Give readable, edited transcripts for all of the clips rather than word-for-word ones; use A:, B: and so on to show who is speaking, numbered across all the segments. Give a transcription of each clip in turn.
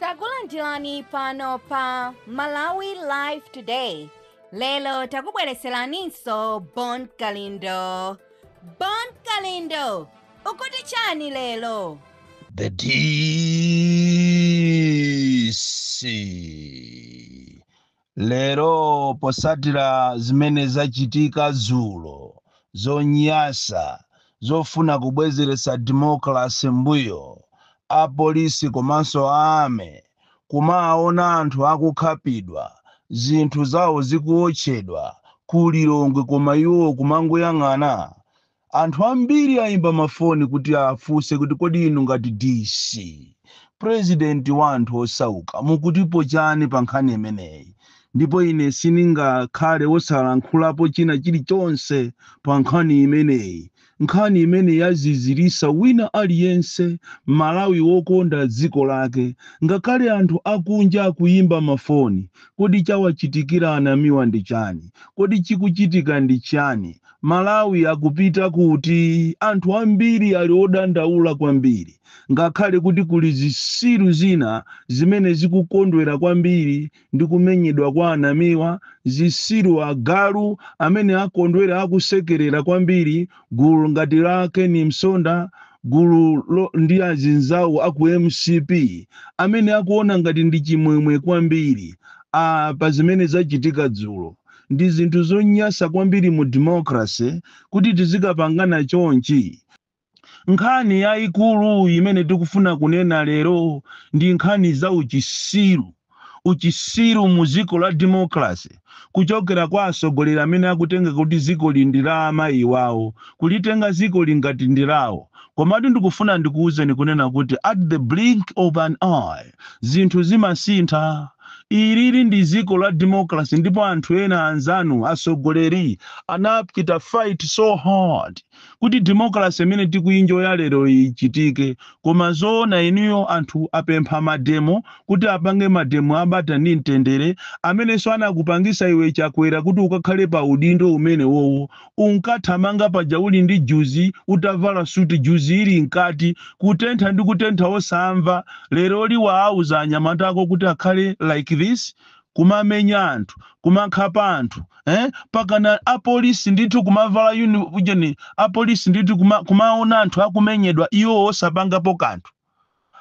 A: Takulandirani pano pa Malawi Live Today. Lero takubwereseraninso Bon Kalindo. Bon Kalindo, ukuti chani lero?
B: The DC lero, posatira zimene zachitika dzulo zonyasa, zofuna kubwezeretsa democracy mbuyo, apolisi komanso army kumaona anthu akukhapidwa, zinthu zawo zikuotchedwa ku Lilongwe, koma iwo kumangoyang'ana. Anthu ambiri ayimba mafoni kuti afunse kuti, kodi inu ngati DC, president wa anthu osauka, mukutipo chani pa nkhani imeneyi? Ndipo ine sindingakhale wosalankhulapo china chilichonse pa nkhani imeneyi, nkhani imene yazizirisa wina aliyense Malawi wokonda dziko lake. Ngakhale anthu akunja akuyimba mafoni: kodi chawachitikira anamiwa ndi chani? Kodi chikuchitika ndi chani? Malawi akupita kuti? Anthu ambiri ali odandaula kwambiri, ngakhale kuti kuli zisilu zina zimene zikukondwera kwambiri ndi kumenyedwa kwa anamiwa, zisilu, agalu amene akondwera, akusekerera kwambiri, gulu ngati la Ken Msonda, gulu ndi azinzawo aku MCP amene akuona ngati ndi chimwemwe kwambiri pa zimene zachitika dzulo. Ndi zinthu zonyasa kwambiri mu democracy kuti tizikapangana chonchi. Nkhani yayikulu imene tikufuna kunena lero ndi nkhani za uchisiru, uchisiru mu dziko la democracy, kuchokera kwa atsogoleri amene akutenga kuti dziko li ndi la amayi wawo, kulitenga dziko lingati ndi lawo. Komatu ndikufuna ndikuwuzeni kunena kuti at the blink of an eye zinthu zimasintha. Ilili ndi dziko la democracy, ndipo anthu ena anzanu atsogoleri anachita fight so hard kuti democracy imene tikuinjoya lero ichitike. Koma zoona inuyo, anthu apempha mademo kuti apange mademo abata ndi mtendere, amenenso anakupangisa iwe Chakwera kuti ukakhale pa udindo umene wowo. Unkathamanga paja uli ndi juzi, utavala suti, juzi ili mkati, kutentha ndi kutentha osamva. Lero liwaauza anyamata ako kuti akhale like this, kumamenya anthu, kumakhapa anthu, eh? Pakana apolisi ndithu kumavala ujeni, apolisi ndithu kumaona anthu akumenyedwa, iwo osapangapo kanthu,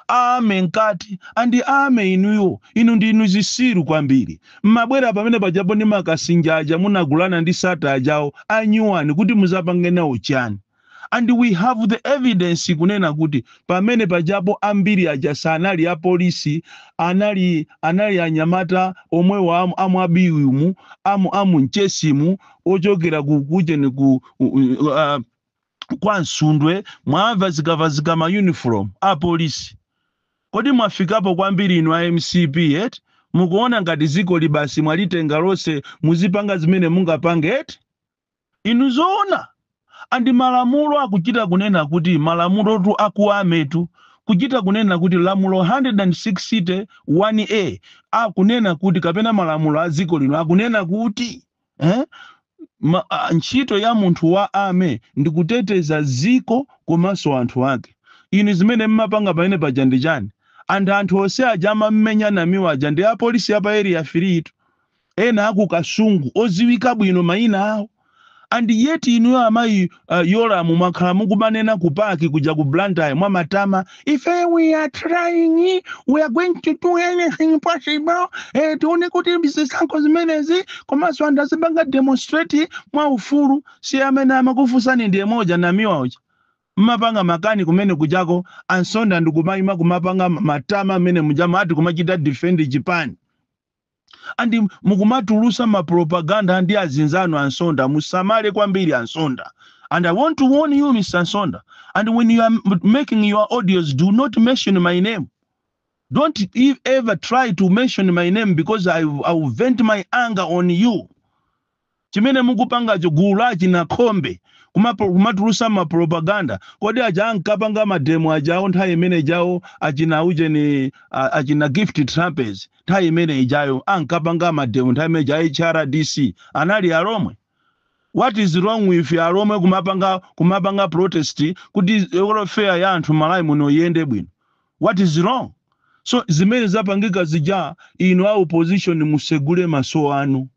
B: army mkati. And army inuyo, inu ndinu zisiru kwambiri. Mmabwera pamene pajapo ndi makasinja aja munagulana ndi sata ajawo anyuwani kuti muzapange nawo chani? And we have the evidence kunena kuti pamene pajapo ambiri aja sanali apolisi, anali anyamata omwewo amu abiwimu, amu mchesimu, ochokera ku kucheni ku kwa Msundwe. Mwamva zikavazika ma uniform apolisi. Kodi mwafikapo kwambiri inu a MCP eti? Mukuona ngati dziko libasi mwalitenga lonse, muzipanga zimene mungapange eti? Inu zoona? And malamulo akuchita kunena kuti, malamulotu aku army tu kuchita kunena kuti lamulo 160 1A akunena kuti, kapena malamulo a dziko lino akunena kuti, eh? Ntchito ya munthu wa army ndi kuteteza dziko komanso anthu ake. Inu zimene mmapanga pamene paja ndi chani? Anthu onse aja amammenya Namiwa aja ndi apolisi apa Area 3 tu, ena aku Kasungu oziwika bwino mayina awo. And yet inuyo amayi Yolamu mwakhala mukumanena ku park kuja ku Blantyre mwamatama: "Ife we are trying, we are going to do anything possible, tione kuti zisankho zimenezi komanso anthu azipanga demonstrate mwa ufulu." Si amene amakufunsani ndiye moja Namiwa uja mmapanga makani kumene kujako, ansonda ndikumayima kumapanga matama amene mujama ati kumachita defend chipani and mukumatulusa mapropaganda ndi azinzanu. Ansonda, musamale kwambiri ansonda. And I want to warn you, Mr Ansonda, and when you are making your audios, do not mention my name. Don't ever try to mention my name because I will vent my anger on you. Chimene mukupangacho, gulu lachi na khombe kumatulusa mapropaganda. Kodi aja ankapanga mademo ajawo nthawi imene ijawo, achina ujeni, achina Gift Trapence, nthawi imene ijayo ankapanga mademo nthawi imene ija HRDC, anali alomwe? What is wrong with alomwe kumapanga protest kuti welfare ya anthu Malawi muno iyende bwino? What is wrong? So zimene zapangika zija, inu a opposition musegule maso anu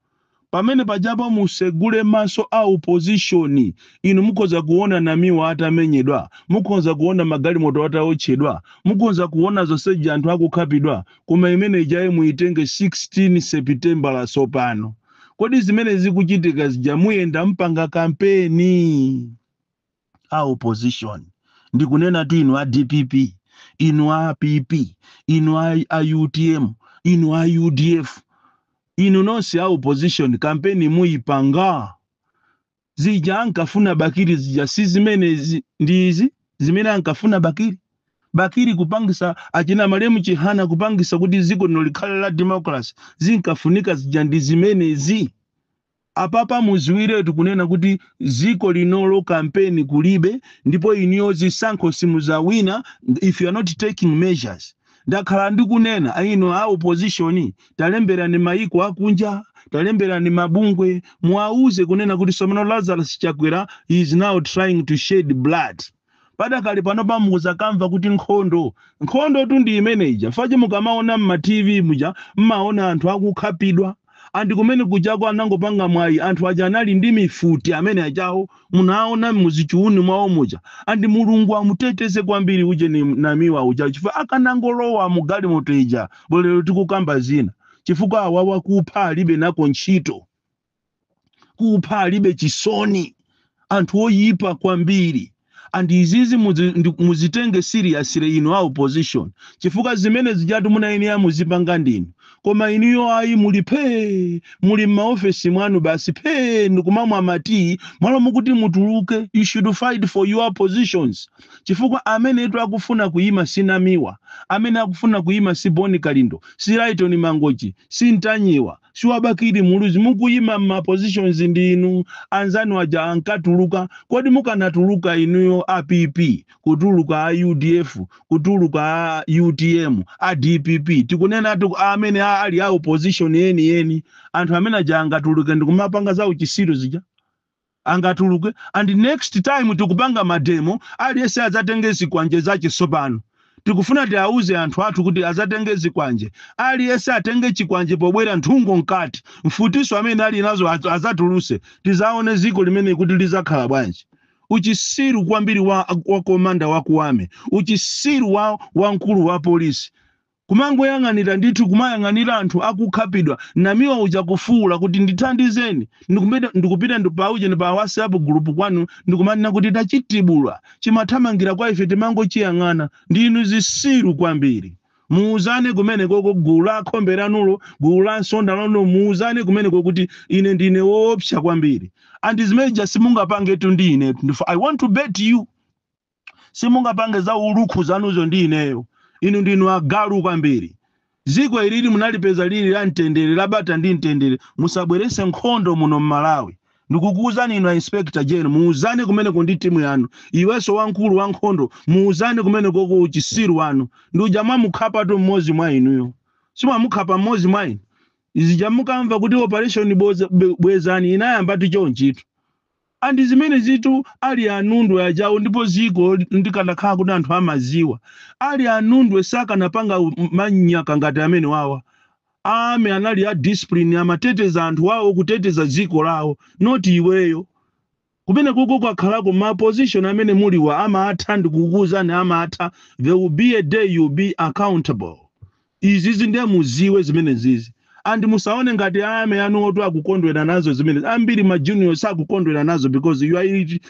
B: pamene pajapo, musegule maso a opposition. Inu mukhoza kuona Namiwa atamenyedwa, mukhoza kuona magalimoto ataotchedwa, mukhoza kuona zonseji, anthu akukhapidwa, koma imene ijaye muitenge 16 September lasopano. Kodi zimene zikuchitika zija muyenda mpanga kampeni? A opposition, ndikunena tu inu a DPP, inu a PP, inu a UTM, inu a UDF, inu nonse a opposition, kampeni muyipanga? Zija ankafuna Bakiri zija si zimene ndi izi zimene ankafuna Bakiri. Bakiri kupangisa, achina malemu Chihana kupangisa kuti dziko lino likhale la democracy, zinkafunika zija ndi zimenezi. Apapa muziwiretu kunena kuti dziko linolo kampeni kulibe, ndipo iniyo zisankho simuzawina if you are not taking measures. Ndakhala ndikunena, inu a opposition, talemberani maiko akunja, talemberani mabungwe, muwauze kunena kuti somano Lazarus Chakwera is now trying to shed blood. Padakali pano pamukuzakamva kuti nkhondo, nkhondo tu ndi imeneija. Fache mukamaona mma TV muja, mmaona anthu akukhapidwa, andi kumene kujako anangopanga mwayi, anthu aja anali ndi mifuti amene ajawo munaona muzichiuni mwawo muja. Andi Mulungu amuteteze kwambiri uje ni Namiwa uja, chifukwa akanangolowa mu galimoto ija, bolero tikukamba zina, chifukwa awawa kupha alibe nako ntchito, kupha alibe chisoni, anthu oyipa kwambiri. And izizi muzitenge seriously inu a opposition, chifukwa zimene zijatu munayenera muzipanga ndinu, koma inuyo ayi, muli phee, muli m'maofesi mwanu basi phee, ndikumamwa mati mwalo mukuti mutuluke. You should fight for your positions, chifukwa amenetu akufuna kuyima si Namiwa, amene akufuna kuyima si Boni Kalindo, si Lighton Mangochi, si Ntanyiwa, si wabakiri Muluzi. Mukuyima m'ma positions ndinu, anzanu aja ankatuluka. Kodi mukanatuluka inuyo a PP, kutuluka a UDF, kutuluka a UTM, a DPP, tikunenatu amene ali a opposition yeni yeni, anthu amene aja angatuluke ndikumapanga za uchisiru zija? Angatuluke? And next time tikupanga mademo, aliyense adzatenge zikwanje zachitsopano. Tikufuna tiauze anthu athu kuti azatenge zikwanje, aliyense atenge chikwanje pobwera nthungo mkati, mfutiso amene ali nazo azatuluse, tizaone ziko limene kuti lizakhala bwanji. Uchisiru kwambiri wa commander wa ku army, uchisiru wa wamkulu wa polisi, kumangoyang'anira ndithu, kumayang'anira anthu akukhapidwa, Namiwa uja kufuula kuti ndithandizeni, ndikupita ndipauje ndi pa WhatsApp group kwanu ndikumanena kuti tachitibulwa, chimathamangira kwa ife, timangochiyang'ana. Ndinu zisiru kwambiri. Muuzane kumene koko, gulu la khombe lanulo, gulu la nsonda lanulo, muuzane kumeneko kuti ine ndine woopsa kwambiri. And zimeneja simungapangetu ndi ine. I want to bet you simungapange za ulukhu zanuzo ndi ineyo. Inu ndinu agalu kwambiri. Ziko ilili munalipeza lili la mtendere, labata ndi mtendere. Musabwerese nkhondo muno mmalawi. Ndikukuwuzani inu a inspector general, muuzane kumeneko ndi timu yanu. Iwenso wamkulu wankhondo, muuzane kumeneko ku uchisiru wanu. Ndi uja mwamukhapatu mmodzi mwa inuyo, simwamukhapa mmodzi mwa inu? Izija mukamva kuti Operation Bwezani inayambatu chonchitu. Andi zimene zitu ali anundwe ajawo, ndipo ziko ndikanakhala kuti anthu amaziwa ali anundwe, sakanapanga manyaka ngati amene wawa. Ame anali a discipline, amateteza anthu awo, kuteteza dziko lawo, not iweyo. Kumene kuko kwakhalako ma position amene muliwa amatha, ndikukuwuzani amatha. There will be a day you'll be accountable. Izizi ndiye muziwe zimene zizi. And musaone ngati ame anu otu akukondwera nazo zimene, ambiri ma juniors sakukondwera nazo because you are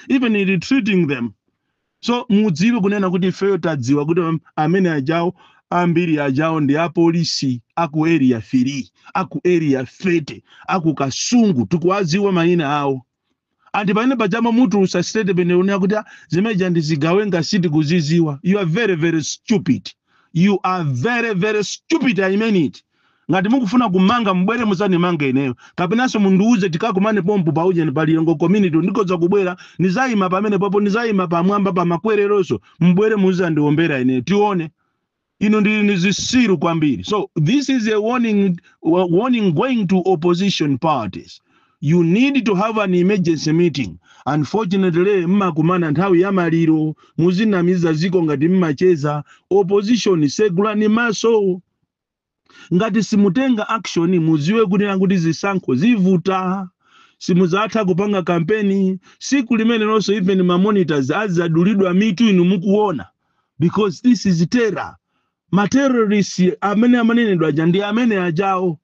B: even ill-treating them. So mudziwe kunena kuti ifeyo tadziwa kuti amene ajawo, ambiri ajawo ndi apolisi aku Area 3, aku Area 30, aku Kasungu, tikuwadziwa mayina awo. Anti pamene pachama mutulusa statement unena kuti, "Ah, zimeja ndizigawenga, sitikuziziwa." You are very very stupid. You are very very stupid, I mean it. Ngati mukufuna kumanga, mubwere muzandimange ineyo, kapenanso mundiuze tikakumane pompo pauje pa community, ndikoza kubwera, nizayima pamene popo, nizayima pamwamba pa makwereroso, mubwere muzandiombera ineyo, tione. Ino ndi ni zisiru kwambiri. So this is a warning, warning going to opposition parties. You need to have an emergency meeting. Unfortunately, mmakumana nthawi ya maliro, muzinamiza ziko ngati mmacheza. Opposition, segulani maso. Ngati simutenga action, muziwe kunena kuti zisankho zivuta, simuzatha kupanga kampeni. Siku limene lonso even ma monitors azadulidwa mitu inu mukuona, because this is terror. Ma terrorists amene amanenedwa aja ndi amene ajawo.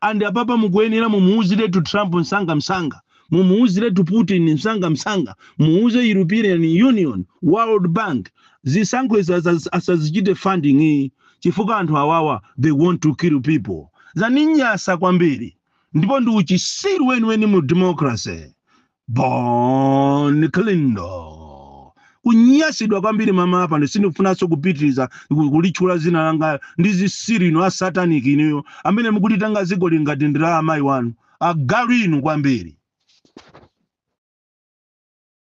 B: And apapa mukuyenera mumuuziretu Trump msanga msanga, mumuuziretu Putin msanga msanga, muuze European Union, World Bank, zisankho izi asazichite funding iyi, chifukwa anthu awawa, they want to kill people. Zaninyasa kwambiri, ndipo ndi uchisiru weniweni mu democracy. Bon Kalindo, kunyasidwa kwambiri mama. Apa ndisindikufunanso kupitiriza kulitchula zina langa ndi zisiru inu a satanic inuyo amene mukutitanga dziko lingati ndi la amayi wanu. Agalu inu kwambiri.